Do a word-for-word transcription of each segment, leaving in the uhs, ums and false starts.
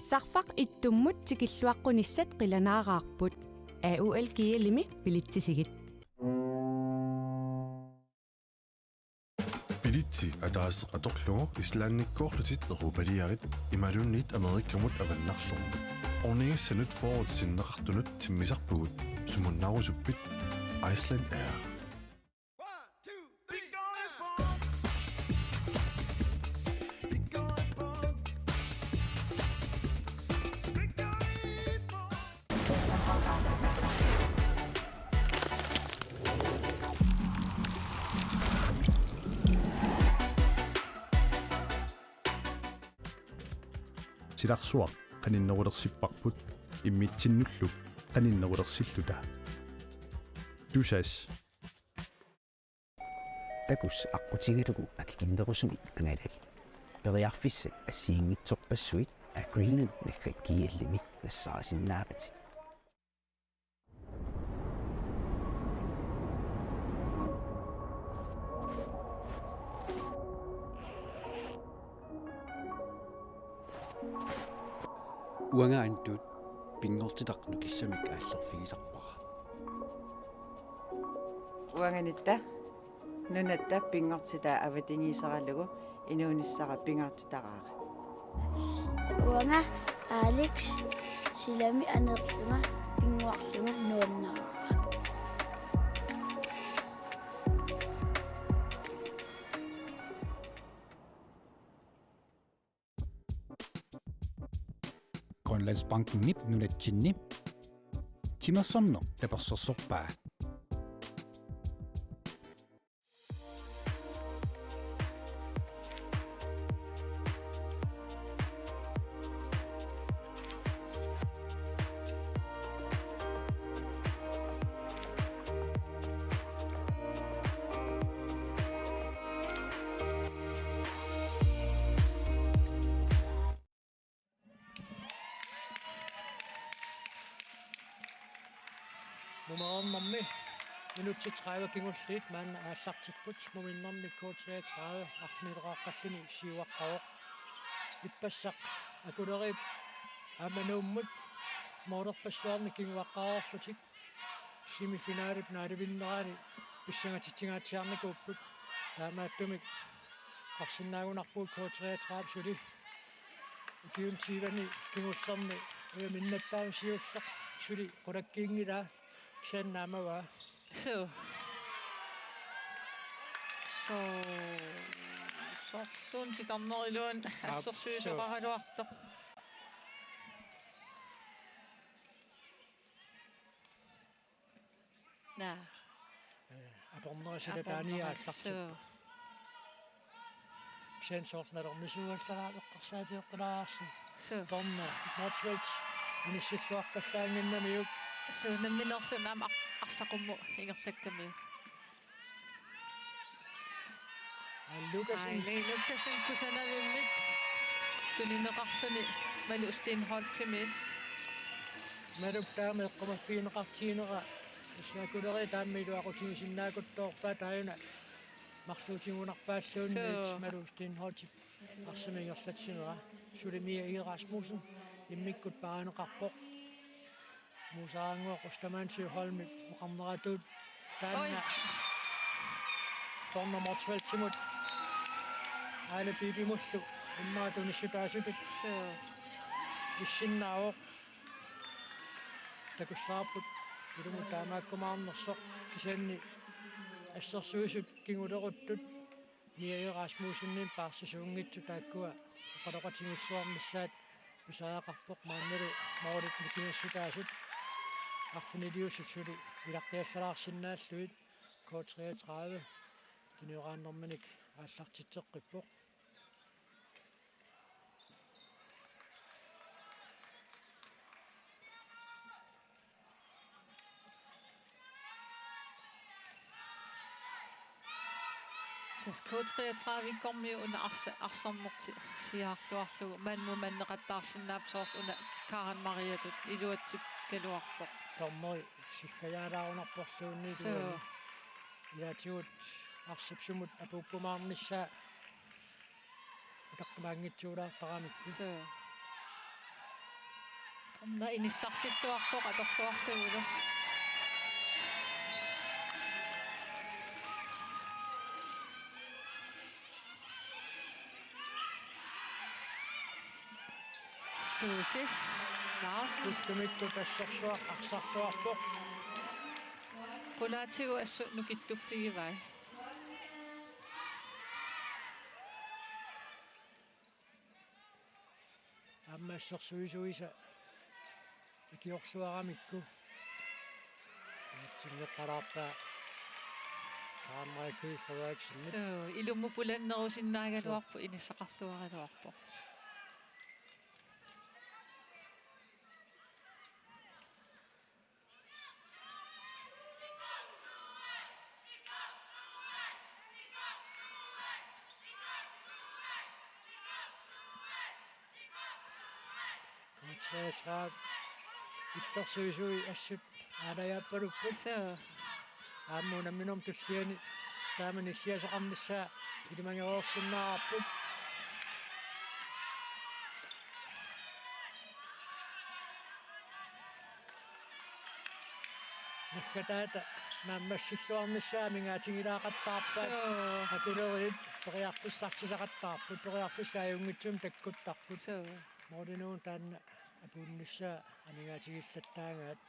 Sarfaq ittummut tikilluaqqunissat qilanaaraarput. A U L G L-imi bilitsisigit. Bilitsi ataaseq atorlugu Islandikkoorlutit Europaliarit imaluunniit Amerikamut avannarlugu. Ornigissanut fyrret sinneqartunut timmisarpugut, sumunnaarusuppit? Iceland Air. Silarsuaq qaninnerulersipparput immitsinnullu qaninnerulersilluta. Tusass. Takuss aqqutigalugu akikinnerusumik angalali. Periarfissat assigiinngitsorpassuit Air Greenland naggat G L-imi nassaarisinnaavatit. Uanga Antut pinngortitaq nukissamik aallerfigisarpara. Uanganitta nunatta pinngortitaa avatangiiseralugu inuunissara pingaartitaraara. Uanga Alex silami aneerlunga pinnguarlunga nuannaraara. Grønlandsbankenip nunatsinni timersorneq tapersersorpaa. Mumereernermi minutsit tredive kingulliit maanna aallartipput, muminnermi K treogtredive arfinileraqqalluni siuaqqavoq. Ippassaq Akuleriit aamma Nuummut målerpassuarnik kinguaqqareerlutik semifinalip naalivinnerani pissangatitsingaatsiarnikuupput. Taamaattumik qarsinnaagunarpugut K treogtredive suli ukiuni tyveni kingullerni ujaminnattaami siulleq suli qulakkiinngilaa, kisianni naamavaa. Suu. Suu. Sorluun titarneriluan. Aap, assersuisoqaraluartoq. Naa. Eh, apornera silataani aallartippoq. Suu. Kisianni soorlu nalornisuugallaraa eqqarsaatigeqqilaarsi. Suu. Torna Motzfeldt inissilluarpallaannginnamiuk. Suu, nammineerluni aamma ar-, arsaqummut ingerlakkamiuk. Aa, Lukassen. Ai, Lukassen kusanarluinnarmik tunineqarluni Malu Steenholdtimi. Malup taama eqqumaffigineqartiginera. Tassa Akuleriit taama iluaqutigisinnaakuttoorpaa taajuna marluutigunarpaalluunniit. Suu. Malu Steenholdtip arsaq ingerlatsinera. Suli Mia E. Rasmussen immikkut paarineqarpoq. Muusarannguaq Ostermann Søholmip oqarneratut taanna. Oj. Torna Motzfeldtimut. Aale Pipimullu immaqa tunissutaasutut. Suu. Issinnaavoq. Takussavarput ilumut taamaakkumaarnersoq, kisianni assersuisut kinguleruttut Mia E. Rasmussenimit paarsisuunngitsut taakkua oqaloqatigiilluarnissaat pisariaqarpoq, maannalu målit mikigassutaasut arfiniliusut suli ilaqqiallalaarsinnaallugit. K treogtredive tunioraannerminik aallartitseqqippoq. Tassa K treogtredive-kkormiut una arsa-, arsarnertik siaarluarlugu manna maanneqattaarsinnaapput, soorlu una Karen Mariatut iluatsippallaarpoq. Dommeri siggajaalaarunerporluunniit. Suu. Ilaatigut arsap sumut apuukkumaarnissaa utaqqimaanngitsuulaartaramikku. Suu. Aamma inissarsilluarpoq atorluarlugulu. Suusi Larsen. Ullumikkut assersuaq arsarluarpoq. Qulaatigut assut nukittuffigivai. Aamma assersuisuisa ikiorluaramikku. Atsinneqqalaartaa Karen Michael Frederiksenip. Suu, ilummut pulannerusinnaagaluarpoq, inissaqarluaraluarpoq. K treogtredive illersuisui assut aalajaappalupput. Suu. Aamma unamminermi tulliani taama nilliasoqarnissaa ilimagereersinnaavarput. Naggataata naammassilluarnissaa amigaatigilaaqattaarpaat. Suu. Akuleriit periarfissarsisaqattaarput, periarfissat ajunngitsumik takkuttarput. Suu. Målinuun taanna apuunnissaa amigaatigilaattaagaat.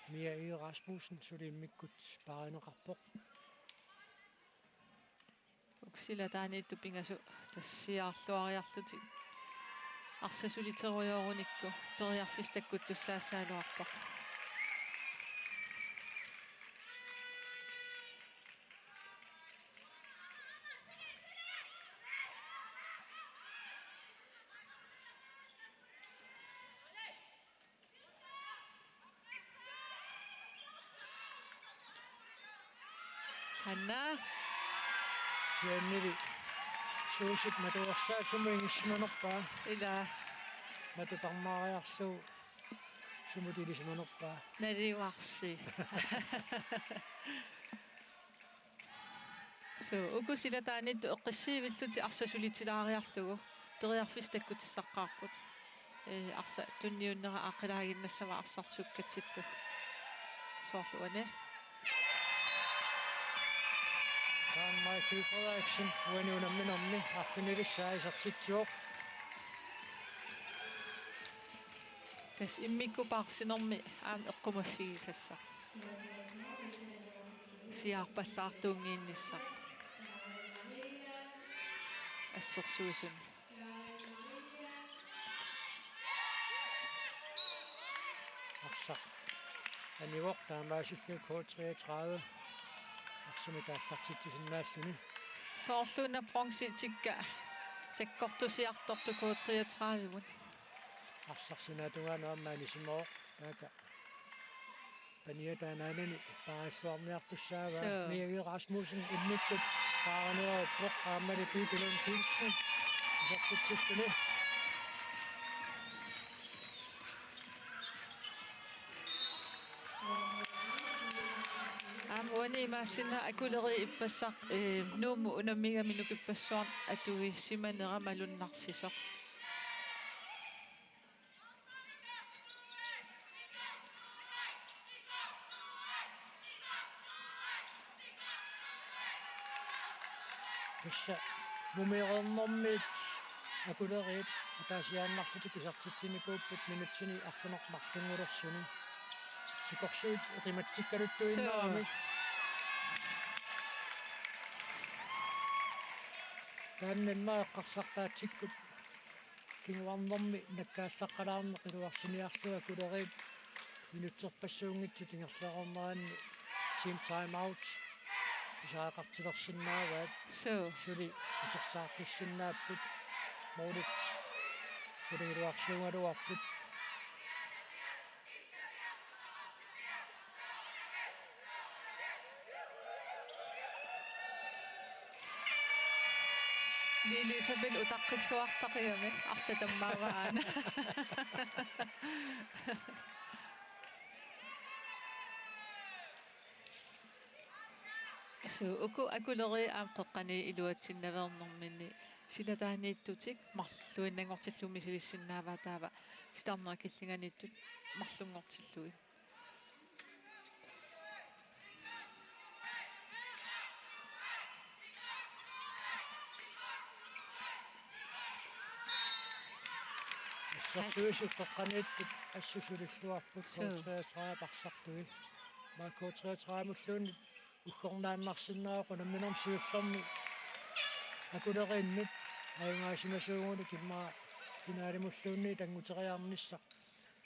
Mia Egede Rasmussen suli immikkut paarineqarpoq. Uku silataaniittut pingasut tassa siaarluariarlutik arsaq suliterujoorunikuupput, periarfissat takkuttussaassagaluarpoq. Hanna. Siannili Suusip matuersaat sumut ingissimanerpaa. Ila. Matu tarmaariarlugu sumut ilisimanerpaa. Nalivarsi. Suu, uku silataaniittut eqqissiivillutik arsaq sulitilaariarlugu periarfissat takkutissaqaarput. Ee, arsaq tunniunnera aaqqilaaginnassavaa arsaq sukkatillugu. Soorlu uani. Karen Michael Frederiksen uani unamminermi arfinilissaa isertitsivoq. Tassa immikkut paarsinermi aamma eqqumaffigisassaq. Siaarpallaartuunnginnissaq. Assersuisuni. Arsaq anivoq taamaasilluni K treogtredive. Arsamik aallartitsisinnaalluni. Soorluuna bronzetikka sakkortusiartortut K treogtredive-mut. Arsaq sinaatungaanut aamma anisimavoq. Taaka paniata anaanani paarilluarniartussaavaa. Suu. Mia Egede Rasmussen immikkut paarineruvoq aammali Pipilund Kielsen isertitsilluni. Aamma uani imaassinnaavoq Akuleriit ippassaq, ee, Nuummut unammigami nukippassuarnik atuissimanera malunnarsisoq. Tassa mumereernermiit Akuleriit ataasiaannarlutik isertitsinikuupput minutsini arfineq-marlunngulersuni. Sikorsuit eqimatsikkaluttuinnaramik. Suu. Taanna immaqa eqqarsartaatsikkut kinguarnermi nakkaallaqqalaarneq iluarsiniarlugu Akuleriit minutserpassuunngitsut ingerlareerneranni team timeout pisariaqartilersinnaavaat. Suu. Suli utersaaqqissinnaapput. Målit qulingiluarsuugaluarput. Elisabeth utaqqilluartaqigami arsaq tammaavaa aana. Suu, uku Akuleriit aamma qeqqaniit iluatsinnaveernerminni silataaniittutik marluinnanngortillugit misilissinnaavaat, taava titarnerit killinganiittut marlunngortillugit. Assersuisut qeqqaniittut assut sulilluarput. Suu. K treogtredive arsartui. Aamma K treogtredive-mulluunniit uggornaannarsinnaavoq unamminermi siullermi Akuleriinnut. Ajugaasimasunngooq immaqa finalimulluunniit tannguteriarnissaq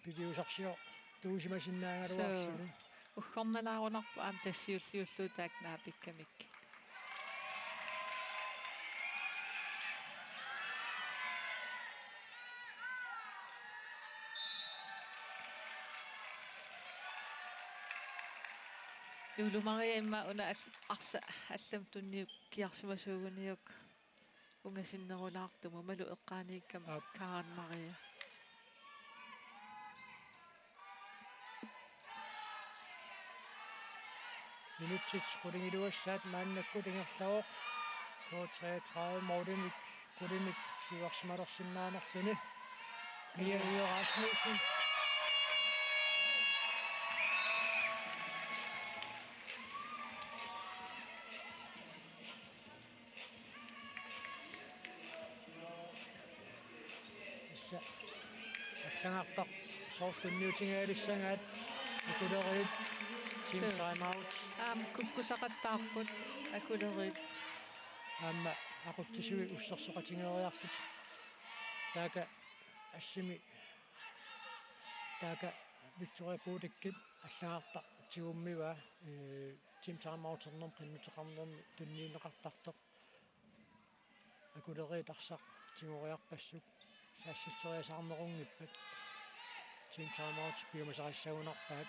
piviusarsiortuusimasinnaagaluarluni. Suu. Uggornalaarunarpoq aamma tassa siulliullugu taakku naapikkamik. Lulu Maria immaqa una al-, arsaq allamik tunniukkiarsimasuuguniuk ungasinnerulaartumik, malu eqqaaniikkama. Aap. Karen Maria. Minutsit qulingiluassaat maannakkut ingerlavoq. K treogtredive målimik qulinik siuarsimalersinnaanerluni. Mia Yde Rasmussen. Tassa allagartaq soorlu tunniutingaalissagaat Akuleriit. Team. Suu. Time out. Aamma kukkusaqattaarput Akuleriit. Aamma aqutsisui ussersoqatigeeriarlutik. Taakku assimi, taakku Victoria Budikip allagartaq tigummivaa, ee, team time out-ernermi qinnuteqarnermi tunniunneqartartoq. Akuleriit arsaq tigoriarpassuk saassusseriasaarnerunngippat. Team time out piumasarissagunarpaat.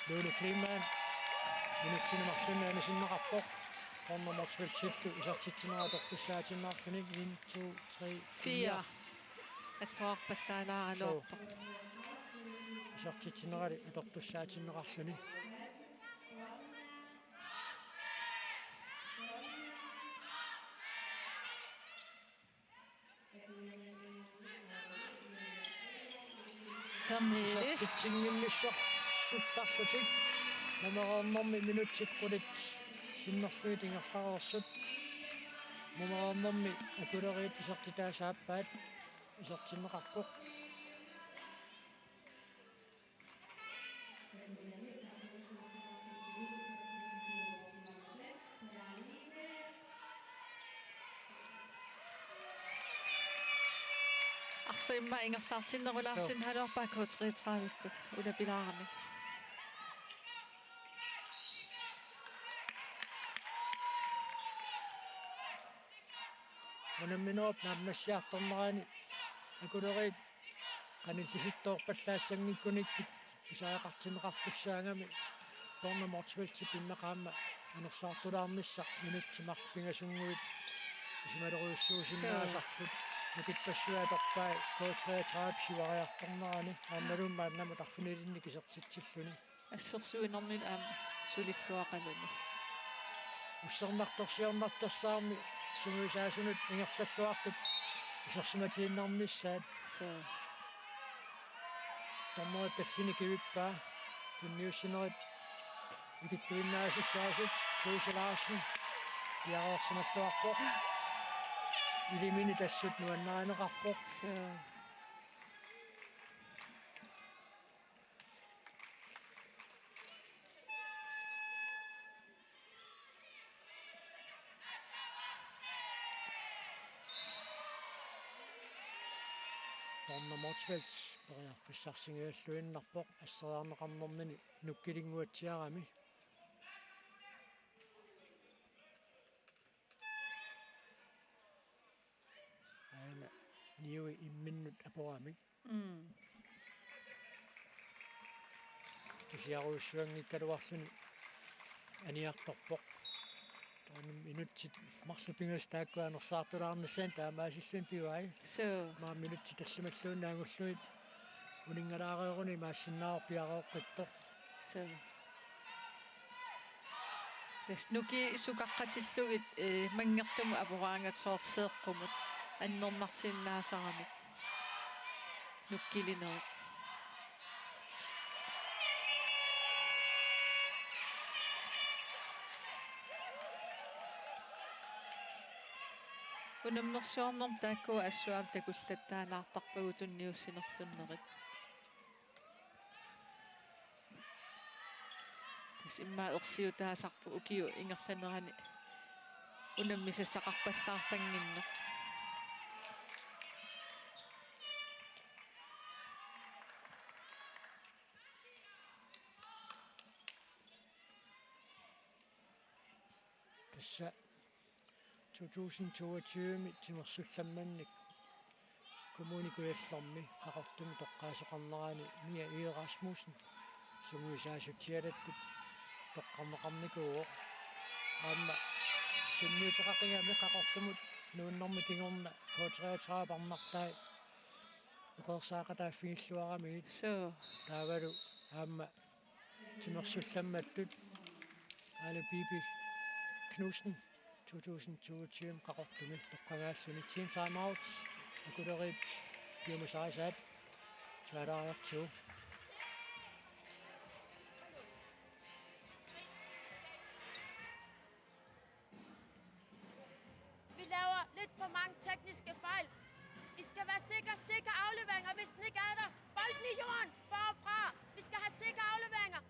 Lulu Kleemann minutsini marlunni anisinneqarpoq. Corner Motzfeldtillu isertitsinera atortussaatinneqarluni. En, to, tre, fire. Fire. Assuarpallaalaaraluarpoq. Suu. Isertitsinerali atortussaatinneqarluni. Pernille. Isertitsinnginnissorsuullutik. Nummer otte-ernermi minutsit qulit sinnerlugit ingerlareersut. Nummer otte-ernermi Akuleriit isertitaasa aappaat isertinneqarpoq. Arsaq immaqa ingerlaartinnerulaarsinnaagaluarpaa K treogtredive-kkut ulapilaarami. Unamminerup naammassiartornerani Akuleriit qanillisittoorpallaassanngikkunik pisariaqartinneqartussaagami Corner Motzfeldtip immaqa aamma anersaartulaarnissaq minutsit marluk pingasunnguit isumalerujussuusinnaasarput. Suu. Nukippassuit atorpai K treogtredive siuariartornerani aammalu maannamut arfinilinnik isertitsilluni. Assersuinermini aamma sulilluaqaluni. Ussernartorsiornartassaarmi sungiusaasunut ingerlalluartut isersimatiinnarnissaat. Suu. Dommerit tallimat kivippaa, tunniussinerit ikittuinnaasussaasut. Susie Larsen piareersimalluarpoq. Ilimini assut nuannarineqarpoq. Suu. Corner Motzfeldt periarfissarsingajalluinnarpoq asseriarneqarnermini nukkilinnguatsiarami. Aana niui imminnut aporamik. Mm. Kisiarujussuanngikkaluarluni aniartorpoq. Taanna minutsit marluk pingasut taakku anersaartulaarnissaannut taamaasilluni pigai. Suu. Aamma minutsit tallimalluunniit angullugit uninngalaareeruni imaassinnaavoq piareeqqittoq. Suu. Tassa nukiit sukaqqatillugit, eh, manngertumut aporaangat soorlu seeqqumut annernarsinnaasaramik nukkilinerit. Unammersuarnermi taakkua assut aamma takullattaalaartarpagut tunniussinerlunnerit. Tassa immaqa ersiutaasarpoq ukiup ingerlanerani unammisassaqarpallaartannginneq. Tassa to tusind toogtyve timersullammannik Kommune Kujallermi Qaqortumi toqqaasoqarnerani Mia Egede Rasmussen sungiusaassutsialattut toqqarneqarnikuuvoq. Aamma sunniuteqaqigami Qaqortumut nuunnermi kingorna K treogtredive arnartai eqeersaaqataaffigilluaramigit. Suu. Taavalu aamma timersullammattut Aale Bibi Knudsen to tusind toogtyve Qaqortumi toqqagaalluni. Team timeout. Akuleriit piumasarisaat suaalaariartigu. Vi laver lidt for mange tekniske fejl. I skal være sikre, sikre afleveringer. Hvis den ikke er der, bolden i jorden, for og fra. Vi skal have sikre afleveringer.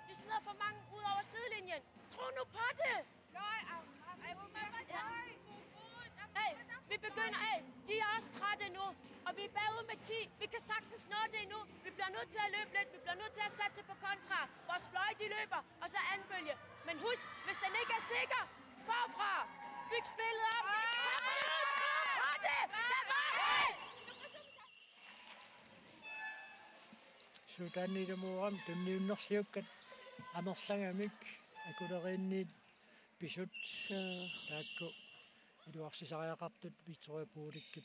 Vi smider for mange ud over sidelinjen. Tro nu på det. Hey, vi begynder, hey, de er også trætte nu, og vi er bagud med ti. Vi kan sagtens nå det endnu. Vi bliver nødt til at løbe lidt, vi bliver nødt til at satse på kontra. Vores fløje, de løber, og så anden bølge. Men husk, hvis den ikke er sikker, forfra. Byg spillet op. Tro på det. Lad mig. Suut taanna ilumoorami tunniunnerliukkat amerlagamik Akuleriinniit pisut. Suu. Taakku iluarsisariaqartut Victoria Budikkip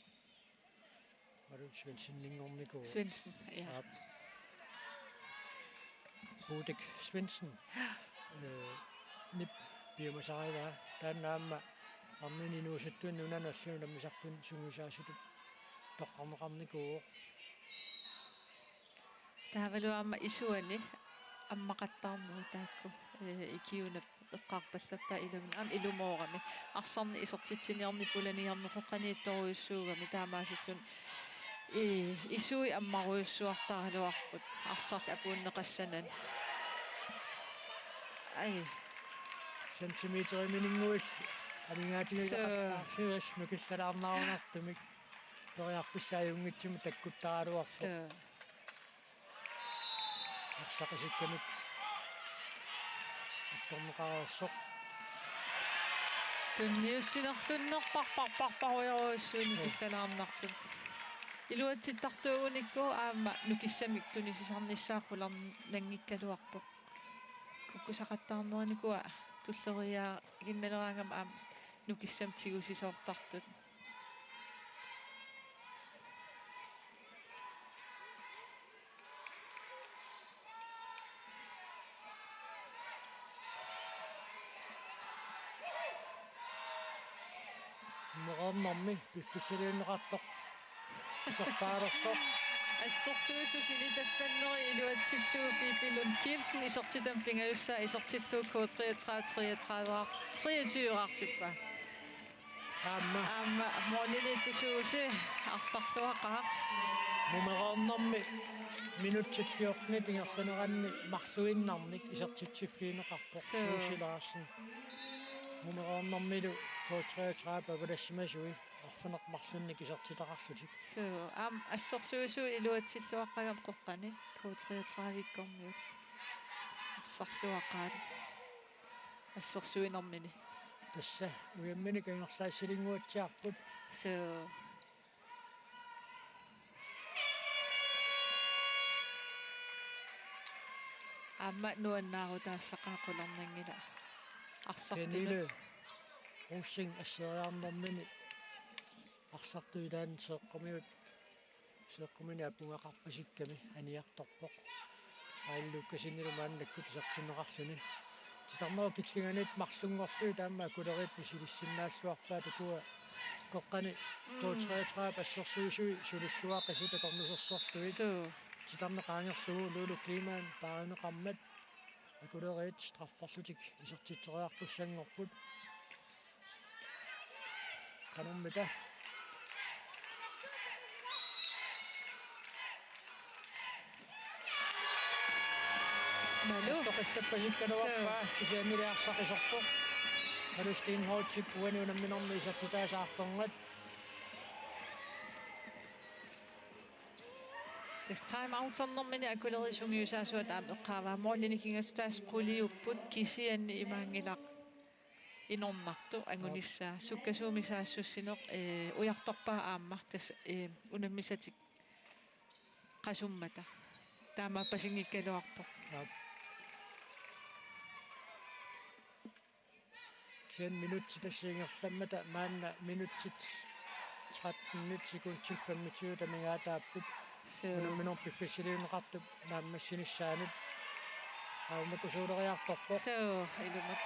Malu Svendseninngornikuuvoq. Svendsen, ja. Aap. Budik Svendsen. Øh, nip piumasarivaa. Taanna aamma arnani inuusuttunut nunanut allanut unammisartunut sungiusaasutut toqqarneqarnikuuvoq. Taavalu aamma isuani ammaqattaarneri taakku, eh, ikiunap eqqaarpallappaa ilamut aamma ilumoorami. Arsarneq isertitsiniarneq pulaniarneq qeqqaniittorujussuugami taamaasilluni, eh, isui ammarujussuartaraluarput arsarlu apuunneqassanani. Ai. Centimeterimininnguit amigaatigileqattaarlugu nukillalaarnerunartumik periarfissaq ajunngitsumik takkuttaraluarpoq. Suu. Arsaq isikkamik attorneqareersoq. Tunniussinerlunnerparparparujorujussuunik. Suu. Killalaarnartut. Iluatsittartuugunikku aamma nukissamik tunisisarnissaa qularnanngikkaluarpoq. Kukkusaqattaarnerinikuua tulleriiaaginnaleraangama aamma nukissamik tigusisoortartut. Mumereernermi piffissaliunneqartoq isertaalersoq. Assersuisut sinitassannerit iluatsillugu Bibi Lund Kielsen isertitami pingajussaa isertillugu K treogtredive treogtredive treogtyve-raartippaa. Aamma. Aamma måliliittusuusi arsarluaqaaq. Mumereernermi minutsit fjortenit ingerlaneranni marluinnarnik isertitsiffigineqarpoq. Suu. Suusi Larsen. Mumereernermilu K treogtredive pavalassimasui arfineq-marlunnik isertitaqarlutik. Suu, aamma assersuisut iluatsilluaqqagami qeqqani K treogtredive-kkormiut. Arsarluaqaat. Assersuinermini. Tassa ujamminik ingerlaassilinnguatsiarput. Suu. Aamma nuannaarutaassaqaaq qularnanngilaq. Arsartunut. Pernille Rosing asseriarnermini arsartut ilaanni seeqqumiut, seeqqumini apugaqarpasikkami aniartorpoq. Aali Lukasenilu maannakkut isertinneqarluni. Titarnerup killinganiittoq marlunngorlugit aamma Akuleriit misilissinnaalluarpaat, ukua qeqqani Mm. K treogtredive assersuisui sulilluaqisut akornusersorlugit. Suu. Titarneq qaangerlugu Lulu Kleemann paarineqarmat Akuleriit strafferlutik isertitseriartussanngorput. Qanormita? Malu. Toqqissappasikkaluarpaa, Suu. Kisiannili arsaq iserpoq. Malu Steenholdtip uani unamminermi isertitaasa arfernat. Tassa time outernermini Akuleriit sungiusaasuat aamma eqqaavaa. Målini kingassutaasa quliupput, kisianni imaanngilaq inornartoq angunissaa. Sukkasuumik saassussineq, ee, ujartorpaa aamma tassa, ee, unammisatik qasummata. Taamaappasinngikkaluarpoq. Aap. Kisianni minutsit tassa ingerlammata maanna minutsit tretten sekundit femogtyve amigaataapput. Suu. Unamminermi piffissaliunneqartup naammassinissaanut. Aamma kusuuleriartorpoq. Suu, ilumut.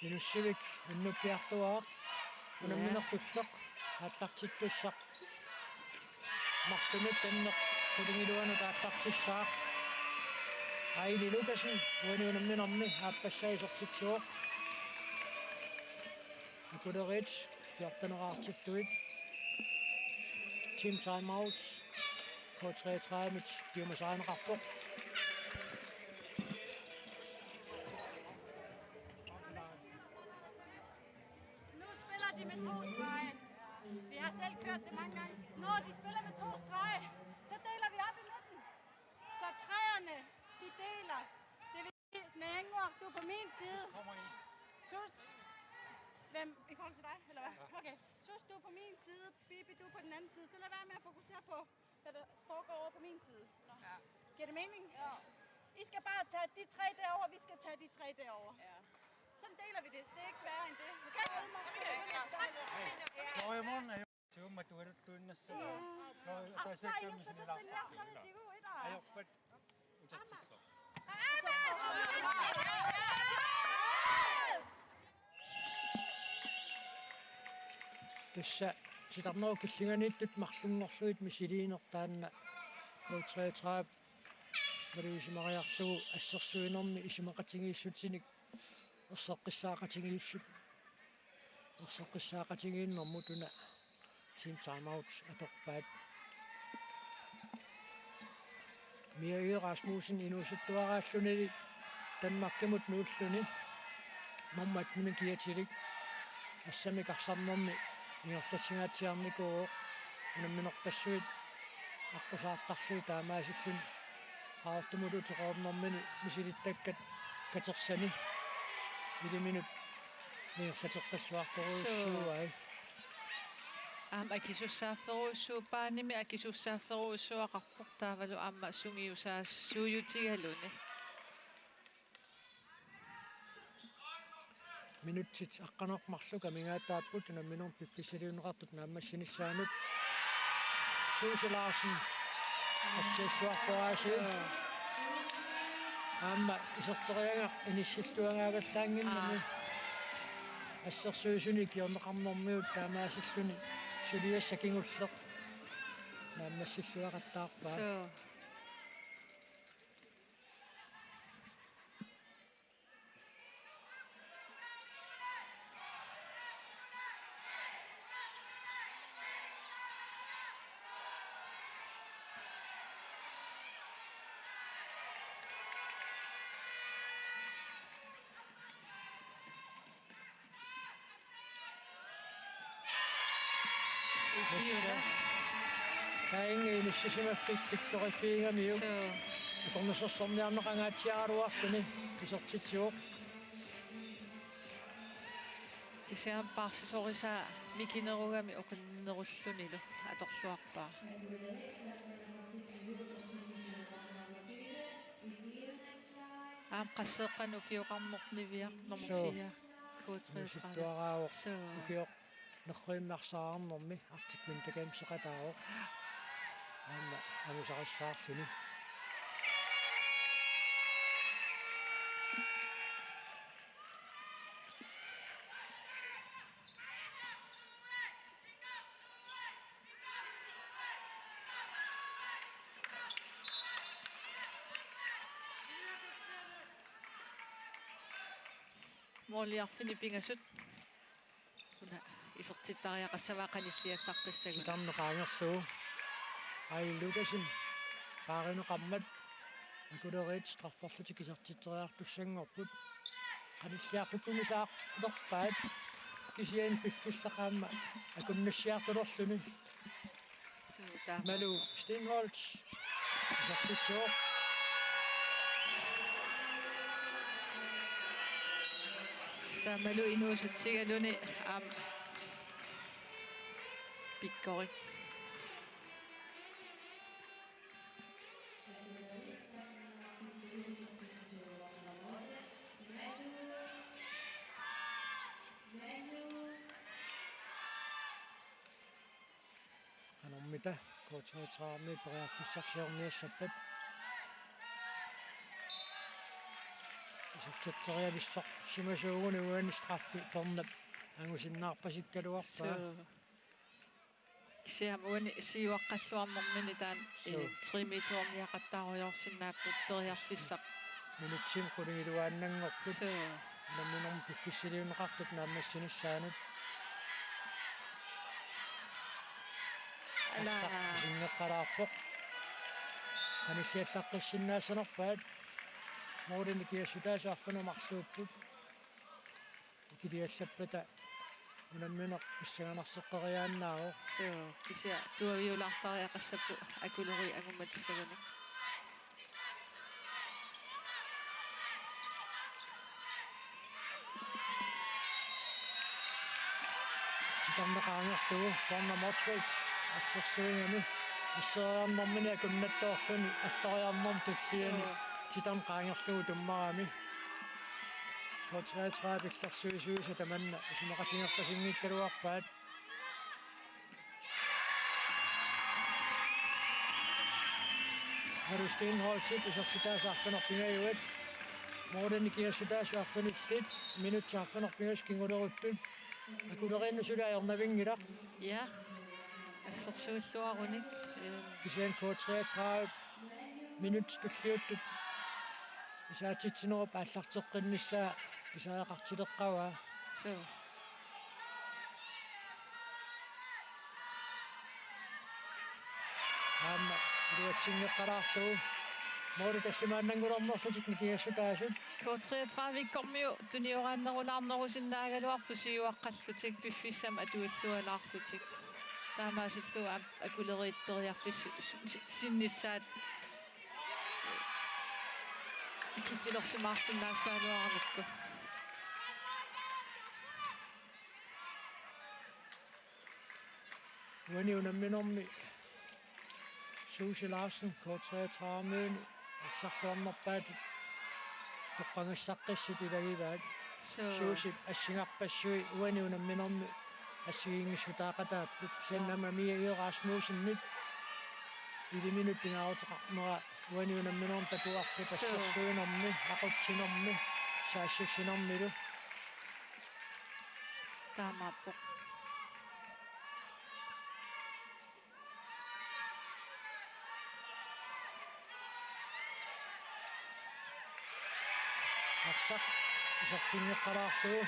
Inussivik unnukkiartuaaq. Unamminertulleq aallartittussaq. Marlunut tanneq qulingiluanut aallartissaaq. Aili Lukassen uani unamminermi aappassaa isertitsivoq. Akuleriit fjorteneqartillugit. Team timeout. K treogtredive piumasarineqarpoq. Nu spiller de med to strege. Vi har selv kørt det mange gange. Når de spiller med to strege, så deler vi op i midten. Så træerne, de deler. Det vil sige, Nengo, du er på min side. Sus, hvem, i forhold til dig, eller hvad? Okay. Sus, du er på min side. Bibi, du er på den anden side. Så lad være med at fokusere på, hvad der foregår over på min side. Ja. Giver det mening? Ja. I skal bare tage de tre derover, vi skal tage de tre derover. Ja. Sådan deler vi det. Det er ikke sværere end det. Okay? Nå, i morgen er jo siummat ualuttuinnassaa. Nå, arsaa inuppatut tinniarsarisigu ilaa. Ajorpat utertissaq. Tassa titarnerup killinganiittoq marlunngorlugit misiliineq taanna K treogtredive malugisimariarlugu assersuinermi isumaqatigiissutinik erseqqissaaqatigiissut. Erseqqissaaqatigiinnermut una team timeout atorpaat. Mia Yde Rasmussen inuusuttuaraallunili Danmarkimut nuulluni. Nummer attenimi kiatilik. Assammik arsarnermi ingerlasingaatsiarnikuuvoq. Unamminerpassuit aqqusaartarlugit taamaasilluni Qaqortumut uteqarnermini misilittakkat katersani iliminut ingerlateqqilluartorujussuuai. Suu. Aamma akisussaafferujussuuvoq, baanimi akisussaafferujussuaqarpoq taavalu aamma sungiusaasuutigaluni. Minutsit aqqaneq-marluk amigaataapput unamminermi piffissaliunneqartup naammassinissaanut. Susie Larsen. Assiilluarpoq aasiit. Aamma iserteriagaq inissilluagaavallaannginnami. Aa. Assersuisuni ikiorneqarnermiut taamaasilluni suliassaq kingulleq naammassilluaqattaarpaa. Suu. Ukiuta. Taanna inussisimaffik pittoriffiigamiuk. Suu. Akornusersorniarneq angaatsiaraluarluni isertitsivoq. Kisianni paarsisorisaa mikinerugami oqinnerullunilu atorluarpaa. Aamma qasseeqqanut ukioqarneq Niviaq nummer Suu. Fire. K treogtredive. Inuusuttuaraavoq. Suu. Ukioq nerrivimmi arsaarnermi Arctic Winter Games-eqataavoq. Aamma angusarissaarluni. Måli arfineq-pingasut. Una isertittariaqassavaa qanilliallaqqissagunik. Titarneq qaangerlugu. Ai Lukasen. Paarineqarmat. Akuleriit strafferlutik isertitseriartussanngorput. Qanilliartukkumi saaqqilerpaat. Kisianni piffissaq aamma akunnassiartulerluni. Suu, taama. Malu Steenholdt. Isertitsivoq. Sa Malu inuusutsigaluni aamma pikkorik. Qanormita K treogtredive periarfissarsiorniassappat. Isertitseriavissorsimasuuguni uani straffi tornap angusinnaarpasikkaluarpaa. Suu. Kisianni uani siuaqqalluarnermini taanna, suu, eh, tre meteriniaqattaarujorsinnaapput periarfissaq. Minutsimut qulingiluaannanngorput. Suu. Unamminermi piffissaliunneqartup naammassinissaanut. Ala. Arsaq isinngeqqalaarpoq. Qanilliallaqqissinnaassanerpaat. Målini kiassutaasut arfineq-marluupput. Ikiliallappata unammineq pissanganarseqqeriaannaavoq. Suu, kisianni tuaviulaartariaqassapput Akuleriit angummatissagunik. Titarneq qaangerlugu, Borna Motzfeldt assersuigami asseriarnermini akunnattoorluni alloriarnermut tulliani. Suu. Titarneq qaangerlugu tummarami. K treogtredive pillersuisuisa tamanna isumaqatigerpasinngikkaluarpaat. Malu Steenholdtip isertitaasut arfineq-pingajuat. Målini kiassutaasut arfinillit. Minutsit arfineq-pingasut kinguleripput. Akuleriinni suli ajornavinngilaq. Ja. Assersuulluarunik. Øhm. Kisianni K treogtredive minutsit tulliuttut isaatsitsinerup aallarteqqinnissaa pisariaqartileqqavaa. Suu. Aamma iluatsinngeqqalaarlugu. Måli tallimaannanngulernerlutik nikingassutaasut. K treogtredive-kkormiut tunioraannerulaarnerusinnaagaluarput siuaqqallutik piffissami atuillualaarlutik. Taamaasillugu aamma Akuleriit periarfis-, si-, si-, sinnissaat killilersimaarsinnaassagaluaramikku. Uani unamminermi Susie Larsen, K treogtredive-miunut arsarluarnerpaatut toqqagassaqqissut ilagivaat. Suu. Susie assigarpassui uani unamminermi assigiinngissutaaqataapput. Kisianni aamma Mia Egede Rasmussenip iliminut pingaaruteqarnera uani unamminermi takuarput. Suu. Assersuinermi, aqutsinermi, saassussinermilu. Taamaappoq. Arsaq isertinngeqqalaarlugu.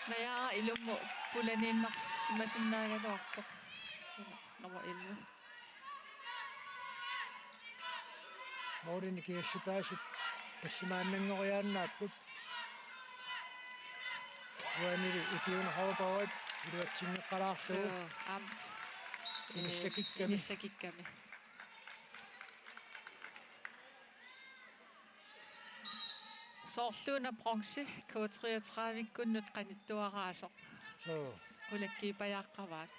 Najaara ilummut pulaniinnarsimasinnaagaluarpoq. Nummer elleve. Målini kiassutaasut tallimaannanngoriaannaapput. Uanili Ikiuna Haugaard iluatsinngeqqalaarlugu. Suu, aamma. Inissakikkami. Inissakikkami. Soorluuna bronze K treogtredive-kkunnut qanittuaraasoq. Suu. Qulakkiipajaaqqavaat.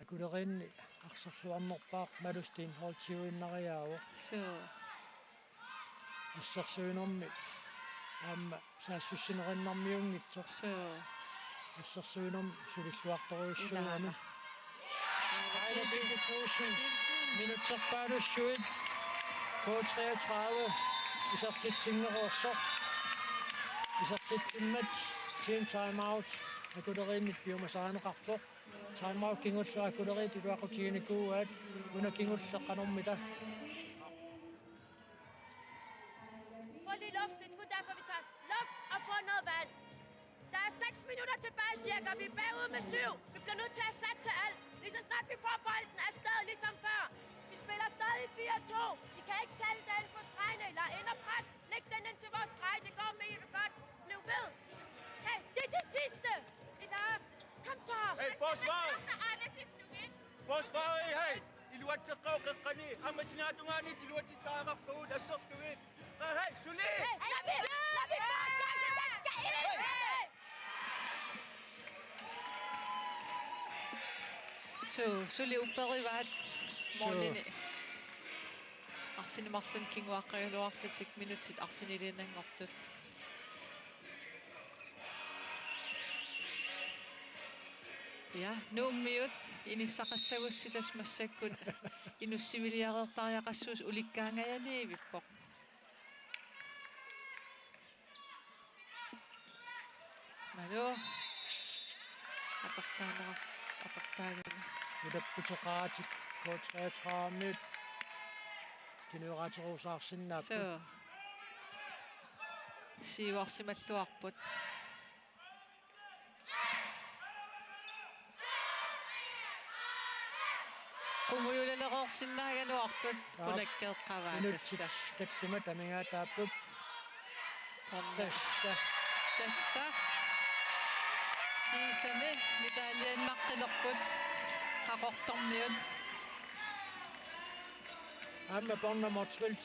Akuleriinni Arsarluarnerpaaq Malu Steenholdtiuinnariaavoq. Suu. Assersuinermi aamma saassussinerinnarmiunngitsoq. Suu. Assersuinermi sulilluartorujussuugami. Ilaana. Aila Birgithe Knudsen, minutserpaalussuit K treogtredive isertitsinngereersoq. Isertitsimmat team timeout Akuleriinni piumasarineqarpoq. Timeout kingulleq Akuleriit iluaqutiginikuuaat, una kingulleq qanormita. Få lige luft. Det er kun derfor, vi tager luft og får noget vand. Der er seks minutter tilbage cirka. Vi er bagud med syv. Vi bliver nødt til at satse alt. Lige så snart vi får bolden afsted, ligesom før. Vi spiller stadig fire to. De kan ikke tælle den på stregene. Eller ind og pres. Læg den ind til vores streg. Det går mega godt. Bliv ved. Hey, det er det sidste. Eller, kom så. Hey, forsvar! Forsvar, hey! Iluatseqqaarput qeqqani, aamma sinaata tungaanut iluatsittariaqarpugut assersuut. Hey, suli! Hey, når vi, når vi får chancen, den skal ind! Hey! Suu, suli upperivaat. Suu. Målini. Arfineq-marlunut kinguaqqagaluarlutik minutsit arfiniliinnanngortut. Ja, Nuummiut inissaqassagussi tassa massakkut inussiviliareertariaqassuusoq ulikkaangajaliivippoq. Malu. Aportaanera-, aportaanera. Ulapputeqaratik K treogtredive-miut. Kinguaqqat usaarsinnaapput. Suu. Siuarsimalluarput. Qungujulalereersinnaagaluarput. Aap. Qulakkeeqqavaa. Minutsit tassa. Tallimat amigaataapput. Qonna. Tassa. Tassa. Kiisami medaljenaqqilerput. Qaqortormiut. Aamma Bornholm Motzfeldt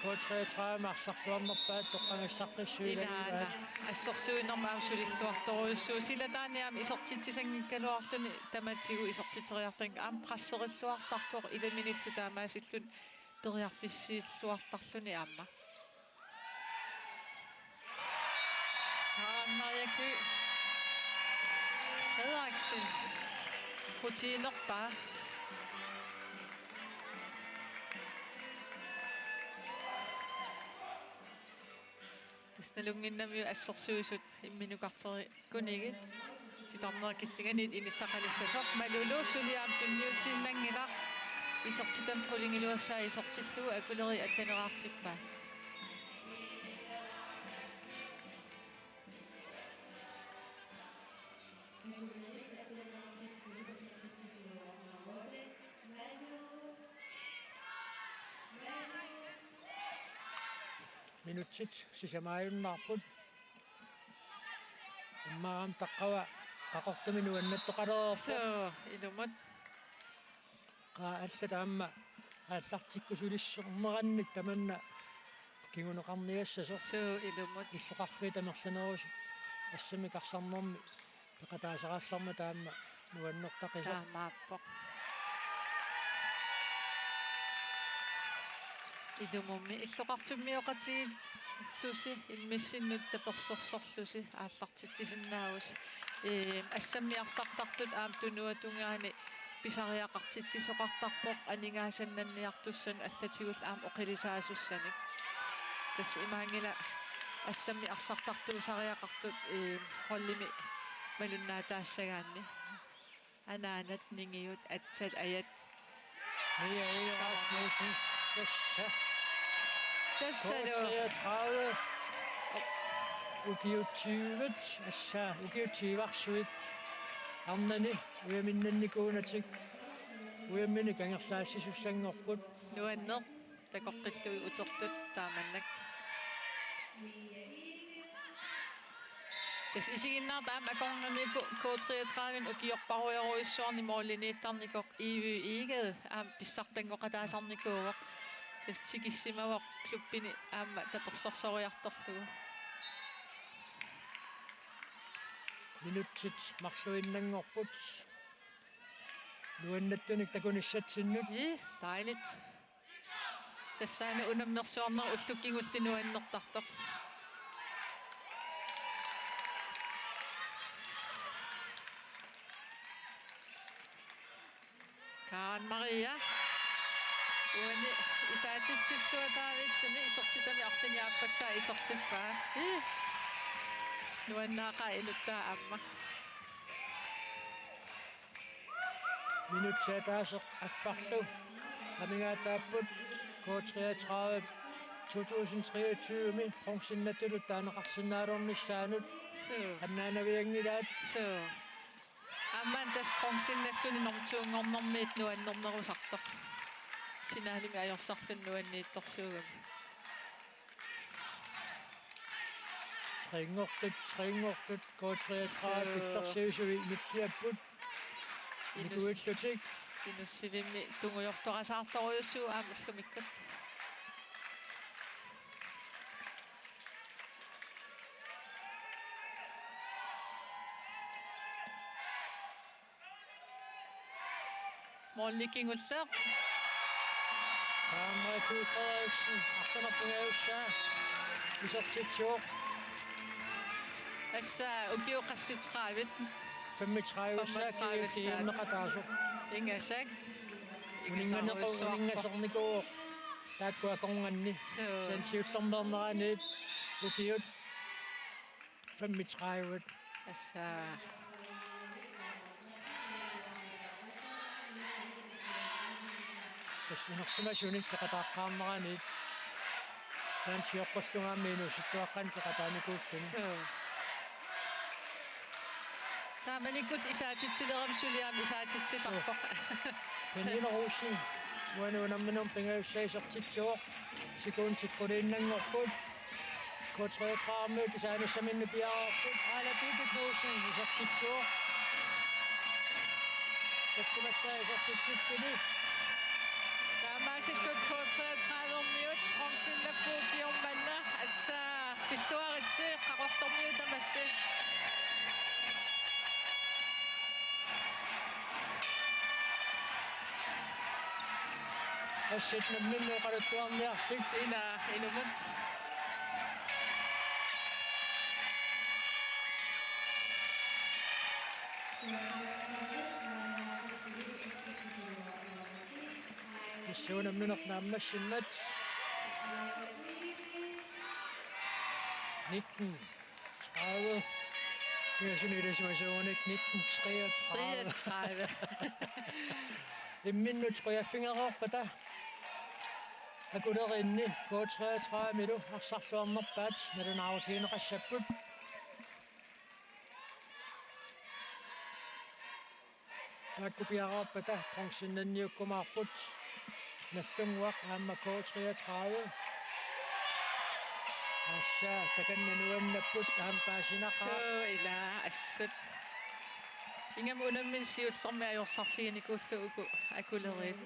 K treogtredive arsarluarnerpaat toqqagassarpassuit. Ilaana. Assersuinermi aamma sulilluartorujussuuvoq. Silataani aamma isertitsisanngikkaluarluni tamatigut isertitseriartorluni aamma presserilluartarpoq ilaminillu taamaasilluni periarfissilluartarluni aamma. Aamma Mariakke Frederiksen. Rutiinerpaa. Tassa nalunnginnamiuk assersuisut imminukarteri- kunigit titarnerit killinganiit inissaqalissasoq. Malulu suli aamma tunniutiinnanngilaq. Isertitami qulingiluassai isertillugu Akuleriit attaneraartippaat. Minutsit sisamaajunnaarput. Immaqa aamma taqqava Qaqortumi nuannattoqalereerpoq. Suu, ilumut. Qaa allat aamma aallartikkusulissornerannik tamanna kinguneqarniassasoq. Suu, ilumut. Illoqarfiit amerlanerusut assammik arsarnermi peqataasarallarmat taama nuannertaqisoq. Taamaappoq. Ilumummi illoqarfimmioqatigiillusi immissinnut tapersersorlusi aallartitsisinnaavusi. Ee, assammik arsartartut aamma tunuata tungaani pisariaqartitsisoqartarpoq aningaasannanniartussanut allatigullu aamma oqilisaasussanik. Tassa imaanngilaq assammik arsartartuusariaqartut, ee, holdimi malunnaataassagaanni. Anaanat, ningiut, atsat, ajat. Mia Egede Rasmussen. Tassa. Tassalu. K treogtredive. Ukiut tyve. Assa, ukiut tyve-arsuit. Arnani, ujaminnannikuunatik. Ujamminik angerlaassisussanngorput. Nuanneq. Takoqqillugit utertut taamannak. Tassa isiginnaartut aamma akornanniippoq K treogtredive-mi ukiorparujorujussuarni målimiittarnikoq Evy Egede aamma pissartanngoqataasarnikuuvoq. Tassa tikissimavoq klubbini aamma tapersorsoriartorlugu. Minutsit marluinnanngorput. Nuannaartunik takunissatsinnut. Ii, dejligt. Tassaana unammersuarneq ullukkut kingulleq nuannertartoq. Karen Maria. Uani isaatitsilluataavilluni isertitami arfineq-aappassaa isertippaa. Ii. Nuannaaqaaq inuttaa aamma. Minutsit ataaseq affarlu amigaataapput K treogtredive to tusind treogtyve-mi bronzenatut taaneqarsinnaalernissaanut. Suu. Annaanavianngilaat. Suu. Aamma tassa bronzenalluni nummer to-nngornermiit nuannernerusartoq. Finalemi ajorsarluni nuanniittorsuugami. Tre-nngortut, tre-nngortut, K treogtredive, suu, pillorsiisui nilliapput. Inus-, nikuillutik. Inussivimmi tungujortorasaartorujussuuvoq aamma ullumikkut. Målini kingulleq. Karen Maria Frederiksen, arsaarneq pingajussaa isertitsivoq. Tassa ukiut qassit, tredive? Femogtredive-ssaa. Femogtredive-ssaa. Kiimeqataasoq. Ingasak. Uninnganequ-, ingasarujussuarpoq. Uninngasornikuuvoq taakku akornanni. Suu. Kisianni siullermeerneraniit ukiut femogtredive. Tassa. Tassa inersimasunik peqataaqqaarneraniit. Taanna sioqqullungaami inuusuttuaqqanik peqataanikuulluni. Suu. Taamanikkullu isaatitsilerami suli aamma isaatitsisarpoq. Suu. Pernille Rosing, uani unamminermi pingajussaa isertitsivoq, sekundit quliinnanngorput. K treogtredive-miut isaanissaminnut piareerput, Aala Piipip Knudsen isertitsivoq. Takkumassaa isertitsilluni. Taamaasillutik K treogtredive-miut bronzennapput ukioq manna, tassa pilluaritsi, Qaqortormiut tamassi. Assit namminneq oqaluttuarniarfik. Ina, inummut. Tassa unammineq naammassimmat. Nitten tredive. Pingasuni ilisimasuunik nitten treogtredive. Treogtredive. Imminnut qujaffigereerpata akuleriinni K treogtredive-milu arsarluarnerpaat nalunaarutigineqassapput. Taakku piareerpata bronzennanniukkumaarput Nagdlunguaq aamma K treogtredive. Tassa takanna nuannapput aamma paasinaqaaq. Suu, ila assut. Ingammik unammineq siullermik ajorsarfiginikuullugu uku akuleriit.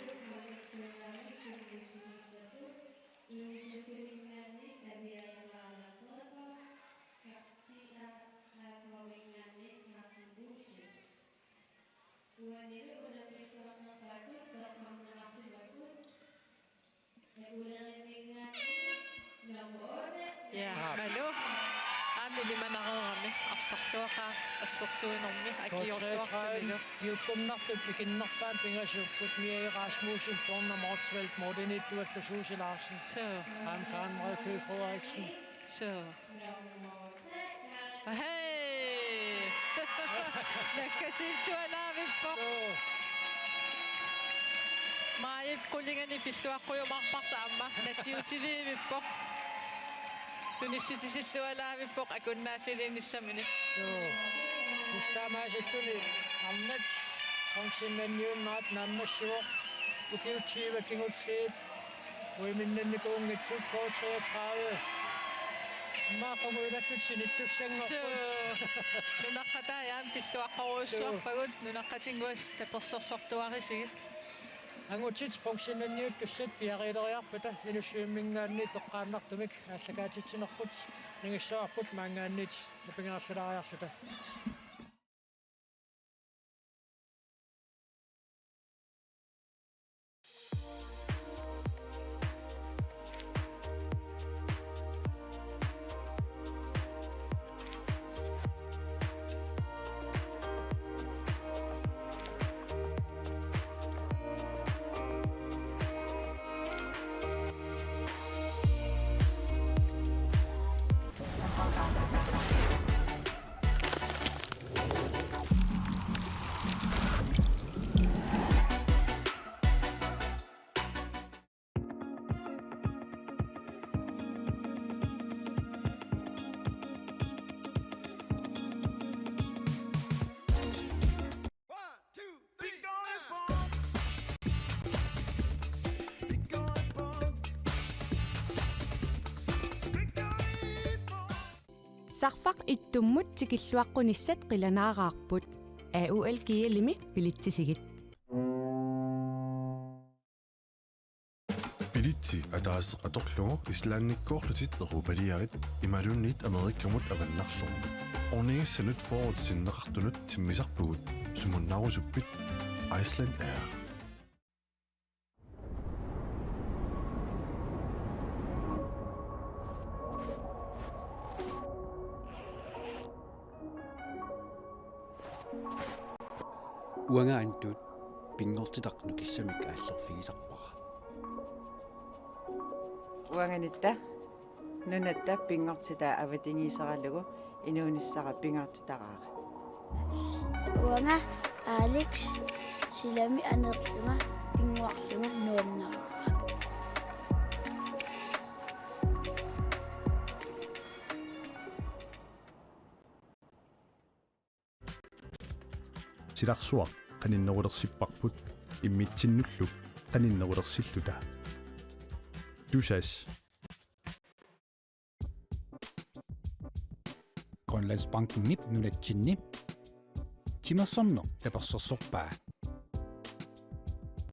Uanilu unammilluarnerpaatut toqqarneqarsimapput. Akuleriimminngaanniit nummer otte. Ja, Malu. Aamma ilimanareerami arsarluaqaaq assersuinermi akiorluarlunilu. K treogtredive-miukkunnartut ikinnerpaamik pingasuupput, Mia Rasmussen, Dorna Motzfeldt, Morten Edvard, Susie Larsen. Suu. Aamma Karen Rødfjø Frederiksen. Suu. Hej! Nakkasiillualaavippoq. Joo. Maajip qulinganni pilluaqqujumaarparsi aamma nakkiutiliivippoq. Tunissitisillualaavippoq akunnaatiliinnissaminik. Joo. Tassa taamaasilluni arnat bronzennanniunnerat naammassivoq. Ukiut tyve kingulliit uiminnannikuunngitsut K treogtredive. Immaqa qungujulattut sinittussanngorput. Suu. Nunaqqatai aamma pilluaqqorujussuarpagut, suu, nunaqqatinnguit tapersersortuarisigit. Angutit bronzennanniuttussat piareeriarpata Inussivimminngaanniit toqqaannartumik aallakaatitsinerput nangissavarput maanngaanniit napinngilaariarluta. Sarfaq ittummut tikilluaqqunissat qilanaaraarput. A U L G L-imi bilitsisigit. Bilitsi ataaseq atorlugu Islandikkoorlutit europaliarit imaluunniit Amerikamut avannarlugu. Ornigissanut fyrret sinneqartunut timmisarpugut, sumunnaarusuppit? Iceland Air. Uanga Antut pinngortitaq nukissamik aallerfigisarpara. Uanga Nitta nunatta pinngortitaa avatangiiseralugu inuunissara pingaartitaraara. Uanga Alex silami aneerlunga pinnguarlunga nuannaraara. Silarsuaq qaninnerulersipparput immitsinnullu qaninnerulersilluta. Tusass. Grønlandsbankenip nunatsinni timersorneq tapersersorpaa.